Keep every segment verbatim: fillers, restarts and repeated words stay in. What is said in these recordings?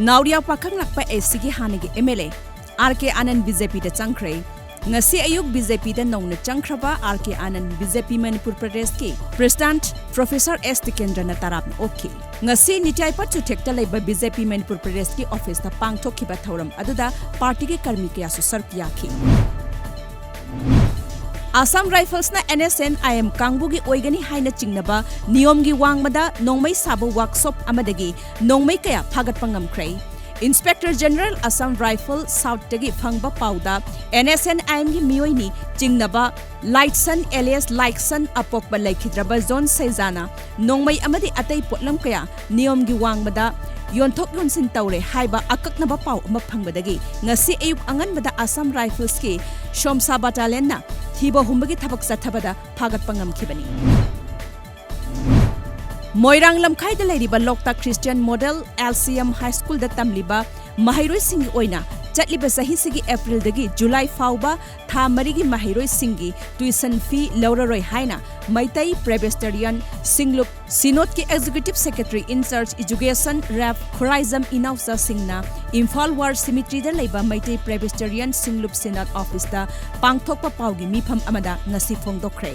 ꯅꯥꯎꯔꯤꯌꯥ ꯄꯥꯈꯪꯂꯛꯄ ꯑꯦꯁꯤꯒꯤ ꯍꯥꯟꯅꯒꯤ M L A R K Anand B J ꯄꯤꯗ ꯆꯪꯈ꯭ꯔꯦ꯫ ꯉꯁꯤ ꯑꯌꯨꯛ ꯕꯤ ꯖꯦ ꯄꯤꯗ ꯅꯧꯅ ꯆꯪꯈ꯭ꯔꯕ ꯑꯥꯔ ꯀꯦ ꯑꯥꯅꯟꯗ ꯕꯤ ꯖꯦ ꯄꯤ ꯃꯅꯤꯄꯨꯔ ꯄ꯭ꯔꯗꯦꯁꯀꯤ ꯄ꯭ꯔꯦꯁꯤꯗꯦꯟꯠ ꯄ꯭ꯔꯣꯐꯦꯁꯔ ꯑꯦꯁ ꯇꯤꯀꯦꯟꯗ꯭ꯔꯅ ꯇꯔꯥꯝꯅ ꯑꯣꯛꯈꯤ꯫ ꯉꯁꯤ ꯅꯤꯇ꯭ꯌꯥꯏꯄꯠ ꯆꯨꯊꯦꯛꯇ ꯂꯩꯕ ꯕꯤ ꯖꯦ ꯄꯤ ꯃꯅꯤꯄꯨꯔ ꯄ꯭ꯔꯗꯦꯁꯀꯤ ꯑꯣꯐꯤꯁꯇ ꯄꯥꯡꯊꯣꯛꯈꯤꯕ ꯊꯧꯔꯝ ꯑꯗꯨꯗ ꯄꯥꯔꯇꯤꯒꯤ ꯀꯔꯃꯤ ꯀꯌꯥꯁꯨ ꯁꯔꯨꯛ ꯌꯥꯈꯤ꯫ ꯑꯁꯥꯝ ꯔꯥꯏꯐꯜꯁꯅ N S N I M ꯀꯥꯡꯕꯨꯒꯤ ꯑꯣꯏꯒꯅꯤ ꯍꯥꯏꯅ ꯆꯤꯡꯅꯕ ꯅꯤꯌꯣꯝꯒꯤ ꯋꯥꯡꯃꯗ ꯅꯣꯡꯃꯩ ꯁꯥꯕ ꯋꯥꯔꯛꯁꯣꯞ ꯑꯃꯗꯒꯤ ꯅꯣꯡꯃꯩ ꯀꯌꯥ ꯐꯥꯒꯠꯄ ꯉꯝꯈ꯭ꯔꯦ꯫ ꯏꯟꯁꯄꯦꯛꯇꯔ ꯖꯦꯅꯔꯦꯜ ꯑꯁꯥꯝ ꯔꯥꯏꯐꯜ ꯁꯥꯎꯠꯇꯒꯤ ꯐꯪꯕ ꯄꯥꯎꯗ, ꯑꯦꯟ ꯑꯦꯁ ꯑꯦꯟ ꯑꯥꯏ ꯑꯦꯝꯒꯤ ꯃꯤꯑꯣꯏꯅꯤ ꯆꯤꯡꯅꯕ ꯂꯥꯏꯠꯁꯟ ꯑꯦꯂꯤꯌꯥꯁ ꯂꯥꯏꯠꯁꯟ ꯑꯄꯣꯛꯄ ꯂꯩꯈꯤꯗ꯭ꯔꯕ ꯖꯣꯟ ꯁꯩꯖꯥꯅ ꯅꯣꯡꯃꯩ ꯑꯃꯗꯤ ꯑꯇꯩ ꯄꯣꯠꯂꯝ ꯀꯌꯥ ꯅꯤꯌꯣꯝꯒꯤ ꯋꯥꯡꯃꯗ ꯌꯣꯟꯊꯣꯛ ꯌꯣꯟꯁꯤꯟ ꯇꯧꯔꯦ ꯍꯥꯏꯕ ꯑꯀꯛꯅꯕ ꯄꯥꯎ ꯑꯃ ꯐꯪꯕꯗꯒꯤ ꯉꯁꯤ ꯑꯌꯨꯛ ꯑꯉꯟꯕꯗ ꯑꯁꯥꯝ ꯔꯥꯏꯐꯜꯁꯀꯤ ꯁꯣꯝꯁꯥ ꯕꯥꯇꯥꯂꯤꯌꯟꯅ ꯊꯤꯕ ꯍꯨꯝꯕꯒꯤ ꯊꯕꯛ ꯆꯠꯊꯕꯗ ꯐꯥꯒꯠꯄ ꯉꯝꯈꯤꯕꯅꯤ꯫ ꯃꯣꯏꯔꯥꯡ ꯂꯝꯈꯥꯏꯗ ꯂꯩꯔꯤꯕ Loktak Christian model L C M high ꯁ꯭ꯀꯨꯜꯗ ꯇꯝꯂꯤꯕ ꯃꯍꯩꯔꯣꯏꯁꯤꯡꯒꯤ ꯑꯣꯏꯅ ꯆꯠꯂꯤꯕ ꯆꯍꯤꯁꯤꯒꯤ ꯑꯦꯄ꯭ꯔꯤꯜꯗꯒꯤ ꯖꯨꯂꯥꯏ ꯐꯥꯎꯕ ꯊꯥ ꯃꯔꯤꯒꯤ ꯃꯍꯩꯔꯣꯏꯁꯤꯡꯒꯤ ꯇ꯭ꯌꯨꯁꯟ ꯐꯤ ꯂꯧꯔꯔꯣꯏ ꯍꯥꯏꯅ ꯃꯩꯇꯩ ꯄ꯭ꯔꯦꯕꯦꯁꯇꯔꯤꯌꯟ ꯁꯤꯡꯂꯨꯞ ꯁꯤꯅꯣꯗꯀꯤ ꯑꯦꯛꯖꯤꯀ꯭ꯌꯨꯇꯤꯚ ꯁꯦꯀ꯭ꯔꯦꯇꯔꯤ ꯏꯟ ꯆꯥꯔꯖ ꯏꯖꯨꯀꯦꯁꯟ ꯔꯦꯚ ꯈꯨꯔꯥꯏꯖꯝ ꯏꯅꯥꯎꯆꯥ ꯁꯤꯡꯅ ꯏꯝꯐꯥꯜ ꯋꯥꯔ ꯁꯤꯃꯤꯇ꯭ꯔꯤꯗ ꯂꯩꯕ ꯃꯩꯇꯩ ꯄ꯭ꯔꯦꯕꯦꯁꯇꯔꯤꯌꯟ ꯁꯤꯡꯂꯨꯞ ꯁꯤꯅꯣꯗ ꯑꯣꯐꯤꯁꯇ ꯄꯥꯡꯊꯣꯛꯄ ꯄꯥꯎꯒꯤ ꯃꯤꯐꯝ ꯑꯃꯗ ꯉꯁꯤ ꯐꯣꯡꯗꯣꯛꯈ꯭ꯔꯦ꯫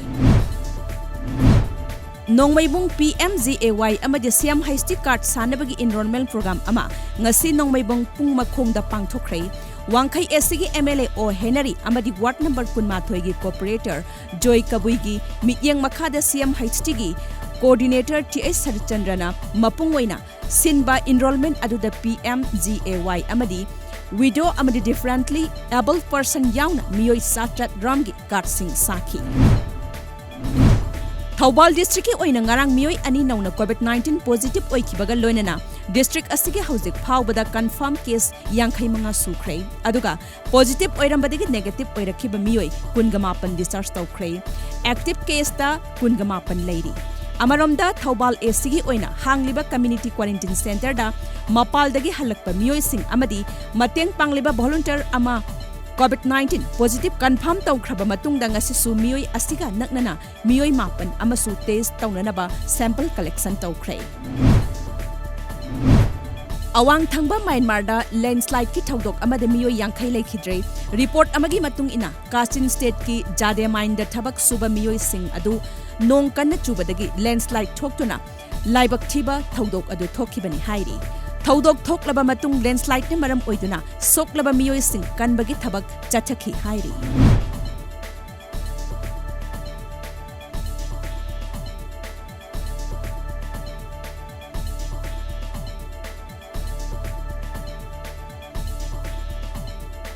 ꯅꯣꯡꯃꯩꯕꯨꯡ ꯄꯤ ꯑꯦꯝ ꯖꯤ ꯑꯦ ꯋꯥꯏ ꯑꯃꯗꯤ C M H T card ꯁꯥꯅꯕꯒꯤ ꯏꯟꯔꯣꯜꯃꯦꯟꯠ ꯄ꯭ꯔꯣꯒ꯭ꯔꯥꯝ ꯑꯃ ꯉꯁꯤ ꯅꯣꯡꯃꯩꯕꯨꯡ ꯄꯨꯡ ꯃꯈꯣꯡꯗ ꯄꯥꯡꯊꯣꯛꯈ꯭ꯔꯦ꯫ ꯋꯥꯡꯈꯩ ꯑꯦꯁ ꯁꯤꯒꯤ ꯑꯦꯝ ꯑꯦꯜ ꯑꯦ ꯑꯣ ꯍꯦꯅꯔꯤ ꯑꯃꯗꯤ ꯋꯥꯔꯗ ꯅꯝꯕꯔ ꯀꯨꯟꯃꯥꯊꯣꯏꯒꯤ ꯀꯣꯔꯄꯣꯔꯦꯇꯔ ꯖꯣꯏ ꯀꯕꯨꯏꯒꯤ ꯃꯤꯠꯌꯦꯡ ꯃꯈꯥꯗ ꯁꯤ ꯑꯦꯝ ꯍꯩꯆ ꯇꯤꯒꯤ ꯀꯣꯑꯣꯔꯗꯤꯅꯦꯇꯔ ꯇꯤ ꯑꯩꯆ ꯁꯔꯠꯆꯟꯗ꯭ꯔꯅ ꯃꯄꯨꯡ ꯑꯣꯏꯅ ꯁꯤꯟꯕ ꯏꯟꯔꯣꯜꯃꯦꯟꯠ ꯑꯗꯨꯗ ꯄꯤ ꯑꯦꯝ ꯖꯤ ꯑꯦ ꯋꯥꯏ ꯑꯃꯗꯤ ꯋꯤꯗꯣ ꯑꯃꯗꯤ ꯗꯤꯐꯔꯦꯟꯠꯂꯤ ꯑꯦꯕꯜ ꯄꯔꯁꯟ ꯌꯥꯎꯅ ꯃꯤꯑꯣꯏ ꯆꯥꯇ꯭ꯔꯦꯠ ꯔꯣꯝꯒꯤ ꯀꯥꯔꯗꯁꯤꯡ ꯁꯥꯈꯤ꯫ ꯊꯧꯕꯥꯜ ꯗꯤꯁꯇ꯭ꯔꯤꯛꯀꯤ ꯑꯣꯏꯅ ꯉꯔꯥꯡ ꯃꯤꯑꯣꯏ ꯑꯅꯤ ꯅꯧꯅ ꯀꯣꯚꯤꯗ ꯅꯥꯏꯟꯇꯤꯟ ꯄꯣꯖꯤꯇꯤꯚ ꯑꯣꯏꯈꯤꯕꯒ ꯂꯣꯏꯅꯅ ꯗꯤꯁꯇ꯭ꯔꯤꯛ ꯑꯁꯤꯒꯤ ꯍꯧꯖꯤꯛ ꯐꯥꯎꯕꯗ ꯀꯟꯐꯥꯔꯝ ꯀꯦꯁ ꯌꯥꯡꯈꯩ ꯃꯉꯥ ꯁꯨꯈ꯭ꯔꯦ꯫ ꯑꯗꯨꯒ ꯄꯣꯖꯤꯇꯤꯚ ꯑꯣꯏꯔꯝꯕꯗꯒꯤ ꯅꯦꯒꯦꯇꯤꯚ ꯑꯣꯏꯔꯛꯈꯤꯕ ꯃꯤꯑꯣꯏ ꯀꯨꯟꯒ ꯃꯥꯄꯟ ꯗꯤꯁꯆꯥꯔꯖ ꯇꯧꯈ꯭ꯔꯦ꯫ ꯑꯦꯛꯇꯤꯚ ꯀꯦꯁꯇ ꯀꯨꯟꯒ ꯃꯥꯄꯟ ꯂꯩꯔꯤ꯫ ꯑꯃꯔꯣꯝꯗ, ꯊꯧꯕꯥꯜ ꯑꯦ ꯁꯤꯒꯤ ꯑꯣꯏꯅ ꯍꯥꯡꯂꯤꯕ ꯀꯝꯃ꯭ꯌꯨꯅꯤꯇꯤ ꯀ꯭ꯋꯥꯔꯦꯟꯇꯤꯟ ꯁꯦꯟꯇꯔꯗ ꯃꯄꯥꯜꯗꯒꯤ ꯍꯜꯂꯛꯄ ꯃꯤꯑꯣꯏꯁꯤꯡ ꯑꯃꯗꯤ ꯃꯇꯦꯡ ꯄꯥꯡꯂꯤꯕ ꯚꯣꯂꯨꯟꯇꯤꯌꯔ ꯑꯃ ꯀꯣꯚꯤꯗ ꯅꯥꯏꯟꯇꯤꯟ ꯄꯣꯖꯤꯇꯤꯚ ꯀꯟꯐꯥꯔꯝ ꯇꯧꯈ꯭ꯔꯕ ꯃꯇꯨꯡꯗ ꯉꯁꯤꯁꯨ ꯃꯤꯑꯣꯏ ꯑꯁꯤꯒ ꯅꯛꯅꯅ ꯃꯤꯑꯣꯏ ꯃꯥꯄꯟ ꯑꯃꯁꯨ ꯇꯦꯁ ꯇꯧꯅꯅꯕ ꯁꯦꯝꯄꯜ ꯀꯂꯦꯛꯁꯟ ꯇꯧꯈ꯭ꯔꯦ꯫ ꯑꯋꯥꯡ ꯊꯪꯕ ꯃ꯭ꯌꯥꯟꯃꯥꯔꯗ ꯂꯦꯟꯁ꯭ꯂꯥꯏꯗꯀꯤ ꯊꯧꯗꯣꯛ ꯑꯃꯗ ꯃꯤꯑꯣꯏ ꯌꯥꯡꯈꯩ ꯂꯩꯈꯤꯗ꯭ꯔꯦ꯫ ꯔꯤꯄꯣꯔꯠ ꯑꯃꯒꯤ ꯃꯇꯨꯡ ꯏꯟꯅ, ꯀꯥꯆꯤꯟ ꯁ꯭ꯇꯦꯠꯀꯤ ꯖꯥꯗꯦ ꯃꯥꯏꯟꯗ ꯊꯕꯛ ꯁꯨꯕ ꯃꯤꯑꯣꯏꯁꯤꯡ ꯑꯗꯨ ꯅꯣꯡ ꯀꯟꯅ ꯆꯨꯕꯗꯒꯤ ꯂꯦꯟꯁ꯭ꯂꯥꯏꯗ ꯊꯣꯛꯇꯨꯅ ꯂꯥꯏꯕꯛ ꯊꯤꯕ ꯊꯧꯗꯣꯛ ꯑꯗꯨ ꯊꯣꯛꯈꯤꯕꯅꯤ ꯍꯥꯏꯔꯤ꯫ ꯊꯧꯗꯣꯛ ꯊꯣꯛꯂꯕ ꯃꯇꯨꯡ ꯂꯦꯟꯁ꯭ꯂꯥꯏꯗꯅ ꯃꯔꯝ ꯑꯣꯏꯗꯨꯅ ꯁꯣꯛꯂꯕ ꯃꯤꯑꯣꯏꯁꯤꯡ ꯀꯟꯕꯒꯤ ꯊꯕꯛ ꯆꯠꯊꯈꯤ ꯍꯥꯏꯔꯤ꯫